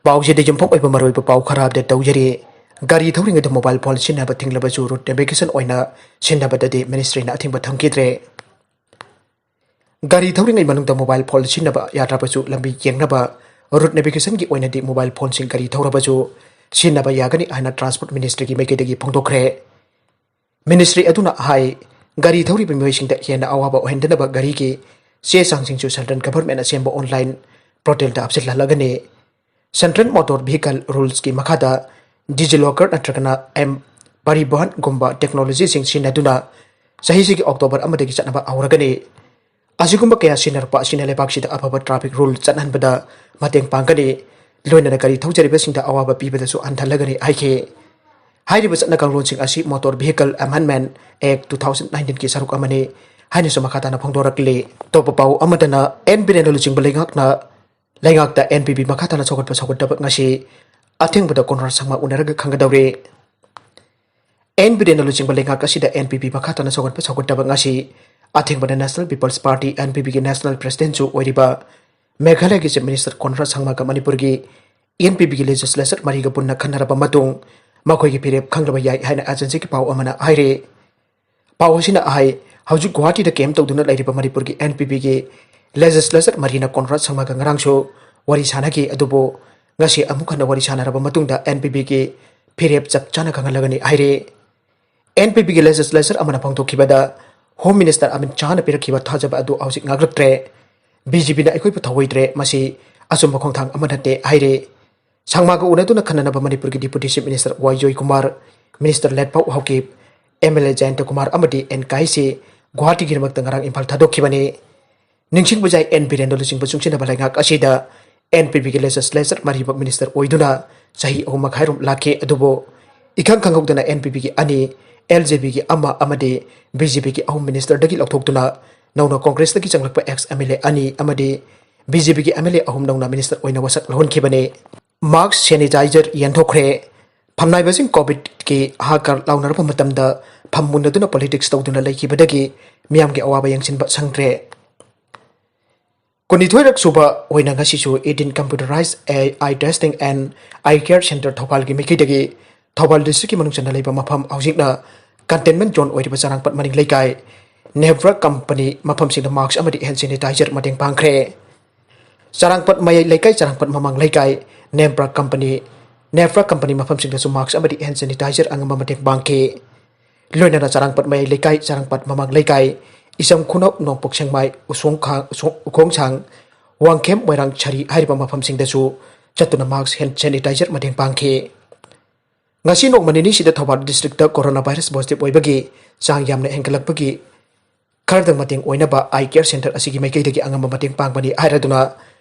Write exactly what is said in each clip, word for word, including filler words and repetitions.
ꯄꯥꯎꯁꯤꯗ ꯌꯨꯝꯐꯝ ꯑꯣꯏꯕ ꯃꯔꯨꯑꯣꯏꯕ ꯄꯥꯎ ꯈꯔ ꯑꯞꯗꯦꯠ ꯇꯧꯖꯔꯤ꯫ ꯒꯥꯔꯤ ꯊꯧꯔꯤꯉꯩꯗ ꯃꯣꯕꯥꯏꯜ ꯐꯣꯟ ꯁꯤꯖꯤꯟꯅꯕ ꯊꯤꯡꯂꯕꯁꯨ ꯔꯨꯠ ꯅꯦꯚꯤꯒꯦꯁꯟ ꯑꯣꯏꯅ ꯁꯤꯖꯤꯟꯅꯕꯗꯗꯤ ꯃꯤꯅꯤꯁꯇ꯭ꯔꯤꯅ ꯑꯊꯤꯡꯕ ꯊꯝꯈꯤꯗ꯭ꯔꯦ꯫ ꯒꯥꯔꯤ ꯊꯧꯔꯤꯉꯩ ꯃꯅꯨꯡꯗ ꯃꯣꯕꯥꯏꯜ ꯐꯣꯟ ꯁꯤꯖꯤꯟꯅꯕ ꯌꯥꯗ꯭ꯔꯕꯁꯨ ꯂꯝꯕꯤ ꯌꯦꯡꯅꯕ ꯔꯨꯠ ꯅꯦꯚꯤꯒꯦꯁꯟꯒꯤ ꯑꯣꯏꯅꯗꯤ ꯃꯣꯕꯥꯏꯜ ꯐꯣꯟꯁꯤꯡ ꯒꯥꯔꯤ ꯊꯧꯔꯕꯁꯨ ꯁꯤꯖꯤꯟꯅꯕ ꯌꯥꯒꯅꯤ ꯍꯥꯏꯅ ꯇ꯭ꯔꯥꯟꯁꯄꯣꯔꯠ ꯃꯤꯅꯤꯁꯇ꯭ꯔꯤꯒꯤ ꯃꯥꯏꯀꯩꯗꯒꯤ ꯐꯣꯡꯗꯣꯛꯈ꯭ꯔꯦ꯫ ꯃꯤꯅꯤꯁꯇ꯭ꯔꯤ ꯑꯗꯨꯅ ꯍꯥꯏ, ꯒꯥꯔꯤ ꯊꯧꯔꯤꯕ ꯃꯤꯑꯣꯏꯁꯤꯡꯗ ꯍꯦꯟꯅ ꯑꯋꯥꯕ ꯑꯣꯏꯍꯟꯗꯅꯕ ꯒꯥꯔꯤꯒꯤ ꯆꯦ ꯆꯥꯡꯁꯤꯡꯁꯨ ꯁꯦꯟꯇ꯭ꯔꯦꯜ ꯒꯚꯔꯟꯃꯦꯟꯅ ꯁꯦꯝꯕ ꯑꯣꯟꯂꯥꯏꯟ ꯄꯣꯔꯇꯦꯜꯗ ꯍꯥꯞꯆꯤꯜꯍꯜꯂꯒꯅꯤ꯫ ꯁꯦꯟꯇ꯭ꯔꯦꯜ ꯃꯣꯇꯣꯔ ꯚꯤꯍꯤꯀꯜ ꯔꯨꯜꯁꯀꯤ ꯃꯈꯥꯗ ꯗꯤꯖꯤꯂꯣꯀꯔ ꯅꯠꯇ꯭ꯔꯒꯅ ꯑꯦꯝ ꯄꯔꯤꯕꯍꯟꯒꯨꯝꯕ ꯇꯦꯛꯅꯣꯂꯣꯖꯤꯁꯤꯡ ꯁꯤꯖꯤꯟꯅꯗꯨꯅ ꯆꯍꯤꯁꯤꯒꯤ ꯑꯣꯛꯇꯣꯕꯔ ꯑꯃꯗꯒꯤ ꯆꯠꯅꯕ ꯍꯧꯔꯒꯅꯤ꯫ ꯑꯁꯤꯒꯨꯝꯕ ꯀꯌꯥ ꯁꯤꯖꯤꯟꯅꯔꯛꯄ ꯑꯁꯤꯅ ꯂꯩꯕꯥꯛꯁꯤꯗ ꯑꯐꯕ ꯇ꯭ꯔꯥꯐꯤꯛ ꯔꯨꯜ ꯆꯠꯍꯟꯕꯗ ꯃꯇꯦꯡ ꯄꯥꯡꯒꯅꯤ, ꯂꯣꯏꯅꯅ ꯒꯥꯔꯤ ꯊꯧꯖꯔꯤꯕꯁꯤꯡꯗ ꯑꯋꯥꯕ ꯄꯤꯕꯗꯁꯨ ꯍꯟꯊꯍꯜꯂꯒꯅꯤ ꯍꯥꯏꯈꯤ꯫ ꯍꯥꯏꯔꯤꯕ ꯆꯠꯅ ꯀꯥꯡꯂꯣꯟꯁꯤꯡ ꯑꯁꯤ ꯃꯣꯇꯣꯔ ꯚꯤꯍꯤꯀꯜ ꯑꯦꯃꯦꯟꯗꯃꯦꯟ ꯑꯦꯛ ꯇꯨ ꯊꯥꯎꯖꯟ ꯅꯥꯏꯟꯇꯤꯟꯒꯤ ꯁꯔꯨꯛ ꯑꯃꯅꯤ ꯍꯥꯏꯅꯁꯨ ꯃꯈꯥ ꯇꯥꯅ ꯐꯣꯡꯗꯣꯔꯛꯂꯤ꯫ ꯑꯇꯣꯞꯄ ꯄꯥꯎ ꯑꯃꯗꯅ ꯑꯦꯟ ꯕꯤꯔꯦꯟꯅ ꯂꯨꯆꯤꯡꯕ ꯂꯩꯉꯥꯛꯅ ꯂꯩꯉꯥꯛꯇ ꯑꯦꯟ ꯄꯤ ꯄꯤ ꯃꯈꯥ ꯇꯥꯅ ꯁꯧꯒꯠꯄ ꯁꯧꯒꯠꯇꯕ ꯉꯁꯤ ꯑꯊꯦꯡꯕꯗ ꯀꯣꯟꯔꯥꯗ ꯁꯪꯃ ꯎꯅꯔꯒ ꯈꯪꯒꯗꯧꯔꯤ꯫ ꯑꯦꯟ ꯕꯤꯔꯦꯟꯅ ꯂꯨꯆꯤꯡꯕ ꯂꯩꯉꯥꯛ ꯑꯁꯤꯗ ꯑꯦꯟ ꯄꯤ ꯄꯤ ꯃꯈꯥ ꯇꯥꯅ ꯁꯧꯒꯠꯄ ꯁꯧꯒꯠꯇꯕ ꯉꯁꯤ ꯑꯊꯦꯡꯕꯗ National People's Party, N P ꯄꯤꯒꯤ ꯅꯦꯁꯅꯦꯜ ꯄ꯭ꯔꯦꯁꯤꯗꯦꯟꯁꯨ ꯑꯣꯏꯔꯤꯕ ꯃꯦꯘꯥꯂꯌꯒꯤ ꯆꯤꯐ ꯃꯤꯅꯤꯁꯇꯔ ꯀꯣꯟꯔꯥꯗ ꯁꯪꯃꯒ ꯃꯅꯤꯄꯨꯔꯒꯤ ꯑꯦꯟ ꯄꯤ ꯄꯤꯒꯤ ꯂꯦꯖꯤꯁꯂꯦꯆꯔ ꯃꯔꯤꯒ ꯄꯨꯟꯅ ꯈꯟꯅꯔꯕ ꯃꯇꯨꯡ ꯃꯈꯣꯏꯒꯤ ꯐꯤꯔꯦꯞ ꯈꯪꯂꯕ ꯌꯥꯏ ꯍꯥꯏꯅ ꯑꯦꯖꯦꯟꯁꯤꯒꯤ ꯄꯥꯎ ꯑꯃꯅ ꯍꯥꯏꯔꯤ꯫ ꯄꯥꯎ ꯑꯁꯤꯅ ꯍꯥꯏ, ꯍꯧꯖꯤꯛ ꯒꯨꯋꯥꯍꯥꯇꯤꯗ ꯀꯦꯝ ꯇꯧꯗꯨꯅ ꯂꯩꯔꯤꯕ ꯃꯅꯤꯄꯨꯔꯒꯤ ꯑꯦꯟ ꯄꯤ ꯄꯤꯒꯤ ꯂꯦꯖꯤꯁꯂꯦꯆꯔ ꯃꯔꯤꯅ ꯀꯣꯟꯔꯥꯗ ꯁꯪꯃꯒ ꯉꯔꯥꯡꯁꯨ ꯋꯥꯔꯤ ꯁꯥꯟꯅꯈꯤ, ꯑꯗꯨꯕꯨ ꯉꯁꯤ ꯑꯃꯨꯛ ꯍꯟꯅ ꯋꯥꯔꯤ ꯁꯥꯟꯅꯔꯕ ꯃꯇꯨꯡꯗ ꯑꯦꯟ ꯄꯤ ꯄꯤꯒꯤ ꯐꯤꯔꯦꯞ ꯆꯞ ꯆꯥꯅ ꯈꯪꯍꯜꯂꯒꯅꯤ ꯍꯥꯏꯔꯤ꯫ ꯑꯦꯟ ꯄꯤ ꯄꯤꯒꯤ ꯂꯦꯖꯤꯁꯂꯦꯆꯔ ꯑꯃꯅ ꯐꯣꯡꯗꯣꯛꯈꯤꯕꯗ ꯍꯣꯝ ꯃꯤꯅꯤꯁꯇꯔ ꯑꯃꯤꯠ ꯁꯥꯍꯅ ꯄꯤꯔꯛꯈꯤꯕ ꯊꯥꯖꯕ ꯑꯗꯨ ꯍꯧꯖꯤꯛ ꯉꯥꯛꯂꯛꯇ꯭ꯔꯦ꯫ ꯕꯤ ꯖꯦ ꯄꯤꯅ ꯑꯩꯈꯣꯏꯕꯨ ꯊꯧꯑꯣꯏꯗ꯭ꯔꯦ, ꯃꯁꯤ ꯑꯆꯨꯝꯕ ꯈꯣꯡꯊꯥꯡ ꯑꯃ ꯅꯠꯇꯦ ꯍꯥꯏꯔꯤ꯫ ꯁꯪꯃꯥꯒ ꯎꯅꯗꯨꯅ ꯈꯟꯅꯅꯕ ꯃꯅꯤꯄꯨꯔꯒꯤ deputy chief minister Y Joykumar, minister Letpao Haokip, M L A Jayanta Kumar ꯑꯃꯗꯤ ꯑꯦꯟ ꯀꯥꯏꯁꯤ ꯒꯨꯋꯥꯍꯥꯇꯤꯒꯤꯗꯃꯛꯇ ꯉꯔꯥꯡ ꯏꯝꯐꯥꯜ ꯊꯥꯗꯣꯛꯈꯤꯕꯅꯤ꯫ ꯅꯤꯡꯁꯤꯡꯕ ꯌꯥꯏ, ꯑꯦꯟ ꯕꯤꯔꯦꯟꯅ ꯂꯨꯆꯤꯡꯕ ꯆꯨꯡꯁꯤꯟꯅꯕ ꯂꯩꯉꯥꯛ ꯑꯁꯤꯗ ꯑꯦꯟ ꯄꯤ ꯄꯤꯒꯤ ꯂꯦꯖꯤꯁꯂꯦꯆꯔ ꯃꯔꯤꯃꯛ ꯃꯤꯅꯤꯁꯇꯔ ꯑꯣꯏꯗꯨꯅ ꯆꯍꯤ ꯑꯍꯨꯝ ꯃꯈꯥꯏꯔꯣꯝ ꯂꯥꯛꯈꯤ, ꯑꯗꯨꯕꯨ ꯏꯈꯪ ꯈꯪꯍꯧꯗꯅ ꯑꯦꯟ ꯄꯤ ꯄꯤꯒꯤ ꯑꯅꯤ, ꯑꯦꯜ ꯖꯦ ꯄꯤꯒꯤ ꯑꯃ ꯑꯃꯗꯤ ꯕꯤ ꯖꯦ ꯄꯤꯒꯤ ꯑꯍꯨꯝ ꯃꯤꯅꯤꯁꯇꯔꯗꯒꯤ ꯂꯧꯊꯣꯛꯇꯨꯅ ꯅꯧꯅ ꯀꯣꯡꯒ꯭ꯔꯦꯁꯇꯒꯤ ꯆꯪꯂꯛꯄ ꯑꯦꯛꯁ ꯑꯦꯝ ꯑꯦꯜ ꯑꯦ ꯑꯅꯤ ꯑꯃꯗꯤ ꯕꯤ ꯖꯦ ꯄꯤꯒꯤ ꯑꯦꯝ ꯑꯦꯜ ꯑꯦ ꯑꯍꯨꯝ ꯅꯧꯅ ꯃꯤꯅꯤꯁꯇꯔ ꯑꯣꯏꯅ ꯋꯥꯁꯛ ꯂꯧꯍꯟꯈꯤꯕꯅꯤ꯫ ꯃꯥꯁꯛ, ꯁꯦꯅꯤꯇꯥꯏꯖꯔ ꯌꯦꯟꯊꯣꯛꯈ꯭ꯔꯦ꯫ ꯐꯝꯅꯥꯏꯕꯁꯤꯡ ꯀꯣꯚꯤꯗꯀꯤ ꯍꯥꯀꯔ ꯂꯥꯎꯅꯔꯕ ꯃꯇꯝꯗ ꯐꯝ ꯃꯨꯟꯅꯗꯨꯅ ꯄꯣꯂꯤꯇꯤꯛꯁ ꯇꯧꯗꯨꯅ ꯂꯩꯈꯤꯕꯗꯒꯤ ꯃꯤꯌꯥꯝꯒꯤ ꯑꯋꯥꯕ ꯌꯦꯡꯁꯤꯟꯕ ꯁꯪꯗ꯭ꯔꯦ꯫ ꯀꯨꯟꯅꯤꯊꯣꯏꯔꯛ ꯁꯨꯕ ꯑꯣꯏꯅ ꯉꯁꯤꯁꯨ eighteen Computerized Eye Testing and Eye Care Center ꯊꯧꯕꯥꯜꯒꯤ ꯃꯥꯏꯀꯩꯗꯒꯤ ꯊꯧꯕꯥꯜ districtꯀꯤ ꯃꯅꯨꯡ ꯆꯟꯅ ꯂꯩꯕ ꯃꯐꯝ ꯍꯧꯖꯤꯛꯅ containment zone ꯑꯣꯏꯔꯤꯕ ꯆꯔꯥꯡꯄꯥꯠ ꯃꯅꯤꯡ ꯂꯩꯀꯥꯏ, ꯅꯦꯕ꯭ꯔꯥ ꯀꯝꯄꯅꯤ ꯃꯐꯝꯁꯤꯡꯗ mask ꯑꯃꯗꯤ hand sanitizer ꯃꯇꯦꯡ ꯄꯥꯡꯈ꯭ꯔꯦ꯫ ꯆꯔꯥꯡꯄꯥꯠ ꯃꯌꯥꯏ ꯂꯩꯀꯥꯏ, ꯆꯔꯥꯡꯄꯥꯠ ꯃꯃꯥꯡ ꯂꯩꯀꯥꯏ, ꯅꯦꯕ꯭ꯔꯥ ꯀꯝꯄꯅꯤ, ꯅꯦꯕ꯭ꯔꯥ ꯀꯝꯄꯅꯤ ꯃꯐꯝꯁꯤꯡꯗꯁꯨ mask ꯑꯃꯗꯤ hand sanitizer ꯑꯉꯝꯕ ꯃꯇꯦꯡ ꯄꯥꯡꯈꯤ꯫ ꯂꯣꯏꯅꯅ ꯆꯔꯥꯡꯄꯥꯠ ꯃꯌꯥꯏ ꯂꯩꯀꯥꯏ, ꯆꯔꯥꯡꯄꯥꯠ ꯃꯃꯥꯡ ꯂꯩꯀꯥꯏ, ꯏꯆꯝ ꯈꯨꯅꯧ, ꯅꯣꯡꯄꯣꯛ ꯁꯦꯛꯃꯥꯏ, ꯎꯁꯣꯡ ꯈꯥ-, ꯎꯁꯣꯡ-, ꯎꯈꯣꯡꯁꯥꯡ, ꯋꯥꯡꯈꯦꯝ, ꯃꯣꯏꯔꯥꯡ, ꯁꯥꯔꯤ ꯍꯥꯏꯔꯤꯕ ꯃꯐꯝꯁꯤꯡꯗꯁꯨ ꯆꯠꯇꯨꯅ mask, hand sanitizer ꯃꯇꯦꯡ ꯄꯥꯡꯈꯤ꯫ ꯉꯁꯤ ꯅꯣꯡꯃ ꯅꯤꯅꯤꯁꯤꯗ ꯊꯧꯕꯥꯜ districtꯇ corona virus positive ꯑꯣꯏꯕꯒꯤ ꯆꯥꯡ ꯌꯥꯝꯅ ꯍꯦꯟꯒꯠꯂꯛꯄꯒꯤ ꯈꯔꯗꯪ ꯃꯇꯦꯡ ꯑꯣꯏꯅꯕ Eye Care Center ꯑꯁꯤꯒꯤ ꯃꯥꯏꯀꯩꯗꯒꯤ ꯑꯉꯝꯕ ꯃꯇꯦꯡ ꯄꯥꯡꯕꯅꯤ ꯍꯥꯏꯔꯗꯨꯅ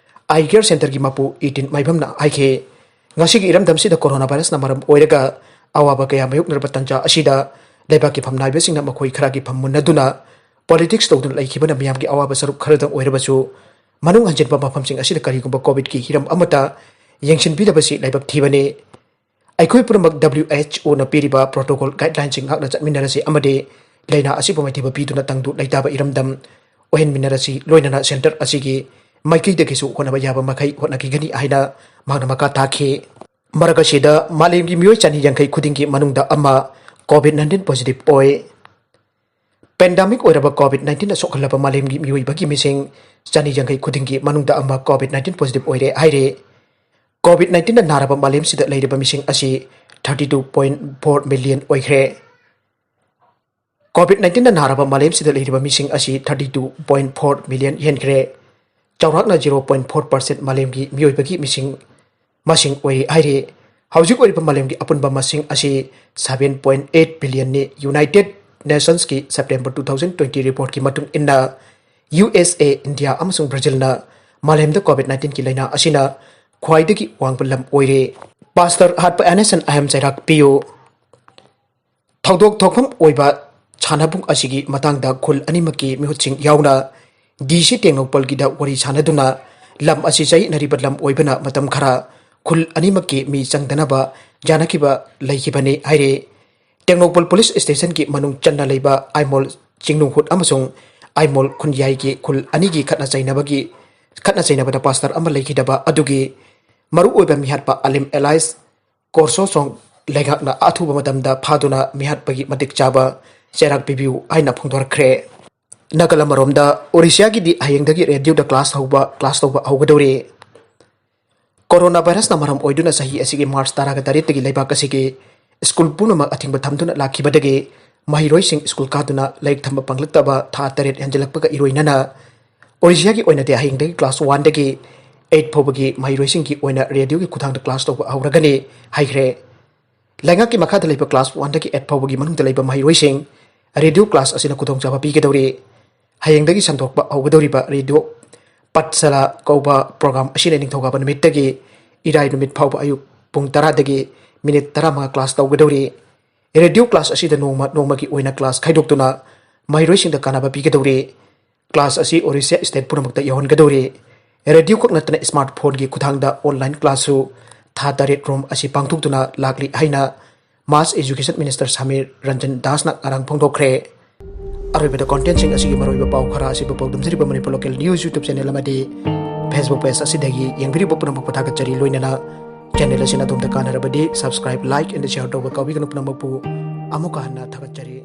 Eye Care Centerꯒꯤ ꯃꯄꯨ ꯏꯇꯤꯟ ꯃꯥꯏꯕꯝꯅ ꯍꯥꯏꯈꯤ꯫ ꯉꯁꯤꯒꯤ ꯏꯔꯝꯗꯝꯁꯤꯗ corona virusꯅ ꯃꯔꯝ ꯑꯣꯏꯔꯒ ꯑꯋꯥꯕ ꯀꯌꯥ ꯃꯥꯌꯣꯛꯅꯔꯕ ꯇꯥꯟꯖꯥ ꯑꯁꯤꯗ ꯂꯩꯕꯥꯛꯀꯤ ꯐꯝ ꯅꯥꯏꯕꯁꯤꯡꯅ ꯃꯈꯣꯏ ꯈꯔꯒꯤ ꯐꯝ ꯃꯨꯟꯅꯗꯨꯅ politics ꯇꯧꯗꯨꯅ ꯂꯩꯈꯤꯕꯅ ꯃꯤꯌꯥꯝꯒꯤ ꯑꯋꯥꯕ ꯁꯔꯨꯛ ꯈꯔꯗꯪ ꯑꯣꯏꯔꯕꯁꯨ ꯃꯅꯨꯡ ꯍꯟꯖꯤꯟꯕ ꯃꯐꯝꯁꯤꯡ ꯑꯁꯤꯗ ꯀꯔꯤꯒꯨꯝꯕ COVIDꯀꯤ ꯍꯤꯔꯝ ꯑꯃꯠꯇ ꯌꯦꯡꯁꯤꯟꯕꯤꯗꯕꯁꯤ ꯂꯥꯏꯕꯛ ꯊꯤꯕꯅꯤ꯫ ꯑꯩꯈꯣꯏ ꯄꯨꯝꯅꯃꯛ WHOꯅ ꯄꯤꯔꯤꯕ protocol guidelineꯁꯤꯡ ꯉꯥꯛꯅ ꯆꯠꯃꯤꯟꯅꯔꯁꯤ ꯑꯃꯗꯤ ꯂꯥꯏꯅꯥ ꯑꯁꯤꯕꯨ ꯃꯥꯏꯊꯤꯕ ꯄꯤꯗꯨꯅ ꯇꯪꯗꯨ ꯂꯩꯇꯥꯕ ꯏꯔꯝꯗꯝ ꯑꯣꯏꯍꯟꯃꯤꯟꯅꯔꯁꯤ꯫ ꯂꯣꯏꯅꯅ center ꯑꯁꯤꯒꯤ ꯃꯥꯏꯀꯩꯗꯒꯤꯁꯨ ꯍꯣꯠꯅꯕ ꯌꯥꯕ ꯃꯈꯩ ꯍꯣꯠꯅꯈꯤꯒꯅꯤ ꯍꯥꯏꯅ ꯃꯍꯥꯛꯅ ꯃꯈꯥ ꯇꯥꯈꯤ꯫ ꯃꯔꯛ ꯑꯁꯤꯗ ꯃꯥꯂꯦꯝꯒꯤ ꯃꯤꯑꯣꯏ ꯆꯅꯤ ꯌꯥꯡꯈꯩ ꯈꯨꯗꯤꯡꯒꯤ ꯃꯅꯨꯡꯗ ꯑꯃ COVID nineteen positive ꯑꯣꯏ꯫ Pandemic ꯑꯣꯏꯔꯕ COVID nineteenꯅ ꯁꯣꯛꯍꯜꯂꯕ ꯃꯥꯂꯦꯝꯒꯤ ꯃꯤꯑꯣꯏꯕꯒꯤ ꯃꯤꯁꯤꯡ ꯆꯅꯤ ꯌꯥꯡꯈꯩ ꯈꯨꯗꯤꯡꯒꯤ ꯃꯅꯨꯡꯗ ꯑꯃ COVID nineteen positive ꯑꯣꯏꯔꯦ ꯍꯥꯏꯔꯦ꯫ COVID nineteenꯅ ꯅꯥꯔꯕ ꯃꯥꯂꯦꯝꯁꯤꯗ ꯂꯩꯔꯤꯕ ꯃꯤꯁꯤꯡ ꯑꯁꯤ thirty two point four million ꯑꯣꯏꯈ꯭ꯔꯦ꯫ COVID nineteenꯅ ꯅꯥꯔꯕ ꯃꯥꯂꯦꯝꯁꯤꯗ ꯂꯩꯔꯤꯕ ꯃꯤꯁꯤꯡ ꯑꯁꯤ thirty two point four million ꯍꯦꯟꯈ꯭ꯔꯦ꯫ ꯆꯥꯎꯔꯥꯛꯅ zero point four percent ꯃꯥꯂꯦꯝꯒꯤ ꯃꯤꯑꯣꯏꯕꯒꯤ ꯃꯤꯁꯤꯡ ꯃꯁꯤꯡ ꯑꯣꯏꯔꯤ ꯍꯥꯏꯔꯤ꯫ ꯍꯧꯖꯤꯛ ꯑꯣꯏꯔꯤꯕ ꯃꯥꯂꯦꯝꯒꯤ ꯑꯄꯨꯟꯕ ꯃꯁꯤꯡ ꯑꯁꯤ seven point eight billionꯅꯤ꯫ United Nationsꯀꯤ September two thousand twenty reportꯀꯤ ꯃꯇꯨꯡ ꯏꯟꯅ, USA, India ꯑꯃꯁꯨꯡ Brazilꯅ ꯃꯥꯂꯦꯝꯗ COVID nineteenꯒꯤ ꯂꯥꯏꯅꯥ ꯑꯁꯤꯅ ꯈ꯭ꯋꯥꯏꯗꯒꯤ ꯋꯥꯡꯕ ꯂꯝ ꯑꯣꯏꯔꯦ꯫ Pastor ꯍꯥꯠꯄ NSNIM ꯆꯩꯔꯥꯛ ꯄꯤꯌꯨ꯫ ꯊꯧꯗꯣꯛ ꯊꯣꯛꯐꯝ ꯑꯣꯏꯕ ꯁꯥꯟꯅꯕꯨꯡ ꯑꯁꯤꯒꯤ ꯃꯇꯥꯡꯗ ꯈꯨꯜ ꯑꯅꯤꯃꯛꯀꯤ ꯃꯤꯍꯨꯠꯁꯤꯡ ꯌꯥꯎꯅ DC ꯇꯦꯡꯅꯧꯄꯜꯒꯤꯗ ꯋꯥꯔꯤ ꯁꯥꯟꯅꯗꯨꯅ ꯂꯝ ꯑꯁꯤ ꯆꯌꯦꯠꯅꯔꯤꯕ ꯂꯝ ꯑꯣꯏꯕꯅ ꯃꯇꯝ ꯈꯔ ꯈꯨꯜ ꯑꯅꯤꯃꯛꯀꯤ ꯃꯤ ꯆꯪꯗꯅꯕ ꯌꯥꯅꯈꯤꯕ ꯂꯩꯈꯤꯕꯅꯤ ꯍꯥꯏꯔꯤ꯫ ꯇꯦꯡꯅꯧꯄꯜ police stationꯒꯤ ꯃꯅꯨꯡ ꯆꯟꯅ ꯂꯩꯕ ꯑꯥꯏꯃꯣꯜ ꯆꯤꯡꯅꯨꯡꯍꯨꯠ ꯑꯃꯁꯨꯡ ꯑꯥꯏꯃꯣꯜ ꯈꯨꯟꯌꯥꯏꯒꯤ ꯈꯨꯜ ꯑꯅꯤꯒꯤ ꯈꯠꯅ ꯆꯩꯅꯕꯒꯤ ꯈꯠꯅ ꯆꯩꯅꯕꯗ ꯄꯥꯁꯇꯔ ꯑꯃ ꯂꯩꯈꯤꯗꯕ ꯑꯗꯨꯒꯤ ꯃꯔꯨꯑꯣꯏꯕ ꯃꯤꯍꯥꯠꯄ ꯑꯂꯤꯝ ꯑꯦꯂꯥꯏꯁ ꯀꯣꯔꯁꯣꯁꯣꯡ ꯂꯩꯉꯥꯛꯅ ꯑꯊꯨꯕ ꯃꯇꯝꯗ ꯐꯥꯗꯨꯅ ꯃꯤꯍꯥꯠꯄꯒꯤ ꯃꯇꯤꯛ ꯆꯥꯕ ꯆꯩꯔꯥꯛ ꯄꯤꯕꯤꯌꯨ ꯍꯥꯏꯅ ꯐꯣꯡꯗꯣꯔꯛꯈ꯭ꯔꯦ꯫ ꯅꯥꯒꯜ ꯑꯃꯔꯣꯝꯗ, ꯑꯣꯔꯤꯁꯤꯌꯥꯒꯤꯗꯤ ꯍꯌꯦꯡꯗꯒꯤ ꯔꯦꯗꯤꯑꯣꯗ ꯀ꯭ꯂꯥꯁ ꯍꯧꯕ, ꯀ꯭ꯂꯥꯁ ꯇꯧꯕ ꯍꯧꯒꯗꯧꯔꯤ꯫ ꯀꯣꯔꯣꯅꯥ ꯚꯥꯏꯔꯁꯅ ꯃꯔꯝ ꯑꯣꯏꯗꯨꯅ ꯆꯍꯤ ꯑꯁꯤꯒꯤ ꯃꯥꯔꯆ ꯇꯔꯥꯒ ꯇꯔꯦꯠꯇꯒꯤ ꯂꯩꯕꯥꯛ ꯑꯁꯤꯒꯤ ꯁ꯭ꯀꯨꯜ ꯄꯨꯝꯅꯃꯛ ꯑꯊꯤꯡꯕ ꯊꯝꯗꯨꯅ ꯂꯥꯛꯈꯤꯕꯗꯒꯤ ꯃꯍꯩꯔꯣꯏꯁꯤꯡ ꯁ꯭ꯀꯨꯜ ꯀꯥꯗꯨꯅ ꯂꯥꯏꯔꯤꯛ ꯇꯝꯕ ꯄꯥꯡꯂꯛꯇꯕ ꯊꯥ ꯇꯔꯦꯠ ꯍꯦꯟꯖꯤꯜꯂꯛꯄꯒ ꯏꯔꯣꯏꯅꯅ ꯑꯣꯔꯤꯁꯤꯌꯥꯒꯤ ꯑꯣꯏꯅꯗꯤ ꯍꯌꯦꯡꯗꯒꯤ ꯀ꯭ꯂꯥꯁ ꯋꯥꯟꯗꯒꯤ ꯑꯩꯠ ꯐꯥꯎꯕꯒꯤ ꯃꯍꯩꯔꯣꯏꯁꯤꯡꯒꯤ ꯑꯣꯏꯅ ꯔꯦꯗꯤꯑꯣꯒꯤ ꯈꯨꯠꯊꯥꯡꯗ ꯀ꯭ꯂꯥꯁ ꯇꯧꯕ ꯍꯧꯔꯒꯅꯤ ꯍꯥꯏꯈ꯭ꯔꯦ꯫ ꯂꯩꯉꯥꯛꯀꯤ ꯃꯈꯥꯗ ꯂꯩꯕ ꯀ꯭ꯂꯥꯁ ꯋꯥꯟꯗꯒꯤ ꯑꯩꯠ ꯐꯥꯎꯕꯒꯤ ꯃꯅꯨꯡꯗ ꯂꯩꯕ ꯃꯍꯩꯔꯣꯏꯁꯤꯡ ꯔꯦꯗꯤꯑꯣ ꯀ꯭ꯂꯥꯁ ꯑꯁꯤꯅ ꯈꯨꯗꯣꯡꯆꯥꯕ ꯄꯤꯒꯗꯧꯔꯤ꯫ ꯍꯌꯦꯡꯗꯒꯤ ꯁꯟꯗꯣꯛꯄ ꯍꯧꯒꯗꯧꯔꯤꯕ ꯔꯦꯗꯤꯑꯣ ꯄꯠꯁꯂꯥ ꯀꯧꯕ ꯄ꯭ꯔꯣꯒ꯭ꯔꯥꯝ ꯑꯁꯤꯅ ꯅꯤꯡꯊꯧꯀꯥꯕ ꯅꯨꯃꯤꯠꯇꯒꯤ ꯏꯔꯥꯏ ꯅꯨꯃꯤꯠ ꯐꯥꯎꯕ ꯑꯌꯨꯛ ꯄꯨꯡ ꯇꯔꯥꯗꯒꯤ ꯃꯤꯅꯤꯠ ꯇꯔꯥꯃꯉꯥ ꯀ꯭ꯂꯥꯁ ꯇꯧꯒꯗꯧꯔꯤ꯫ ꯔꯦꯗꯤꯑꯣ ꯀ꯭ꯂꯥꯁ ꯑꯁꯤꯗ ꯅꯣꯡꯃ ꯅꯣꯡꯃꯒꯤ ꯑꯣꯏꯅ ꯀ꯭ꯂꯥꯁ ꯈꯥꯏꯗꯣꯛꯇꯨꯅ ꯃꯍꯩꯔꯣꯏꯁꯤꯡꯗ ꯀꯥꯟꯅꯕ ꯄꯤꯒꯗꯧꯔꯤ꯫ ꯀ꯭ꯂꯥꯁ ꯑꯁꯤ ꯑꯣꯔꯤꯁꯤꯌꯥ ꯁ꯭ꯇꯦꯠ ꯄꯨꯝꯅꯃꯛꯇ ꯌꯧꯍꯟꯒꯗꯧꯔꯤ꯫ ꯔꯦꯗꯤꯑꯣ ꯈꯛ ꯅꯠꯇꯅ ꯁ꯭ꯃꯥꯔꯠ ꯐꯣꯟꯒꯤ ꯈꯨꯠꯊꯥꯡꯗ ꯑꯣꯟꯂꯥꯏꯟ ꯀ꯭ꯂꯥꯁꯁꯨ ꯊꯥ ꯇꯔꯦꯠ ꯔꯣꯝ ꯑꯁꯤ ꯄꯥꯡꯊꯣꯛꯇꯨꯅ ꯂꯥꯛꯂꯤ ꯍꯥꯏꯅ ꯃꯥꯁ ꯑꯦꯖꯨꯀꯦꯁꯟ ꯃꯤꯅꯤꯁꯇꯔ ꯁꯃꯤꯔ ꯔꯟꯖꯟ ꯗꯥꯁꯅ ꯉꯔꯥꯡ ꯐꯣꯡꯗꯣꯛꯈ꯭ꯔꯦ꯫ ꯑꯔꯣꯏꯕꯗ ꯀꯣꯟꯇꯦꯟꯁꯤꯡ ꯑꯁꯤꯒꯤ ꯃꯔꯨꯑꯣꯏꯕ ꯄꯥꯎ ꯈꯔ ꯑꯁꯤꯕꯨ ꯄꯥꯎꯗꯝꯖꯔꯤꯕ Manipur local news YouTube channel ꯑꯃꯗꯤ ꯐꯦꯁꯕꯨꯛ ꯄꯦꯖ ꯑꯁꯤꯗꯒꯤ ꯌꯦꯡꯕꯤꯔꯤꯕ ꯄꯨꯝꯅꯃꯛꯄꯨ ꯊꯥꯒꯠꯆꯔꯤ꯫ ꯂꯣꯏꯅꯅ ꯆꯦꯅꯦꯜ ꯑꯁꯤꯅ ꯑꯗꯣꯝꯗ ꯀꯥꯟꯅꯔꯕꯗꯤ subscribe, like and share ꯇꯧꯕ ꯀꯥꯎꯕꯤꯒꯅꯨ꯫ ꯄꯨꯝꯅꯃꯛꯄꯨ ꯑꯃꯨꯛꯀ ꯍꯟꯅ ꯊꯥꯒꯠꯆꯔꯤ꯫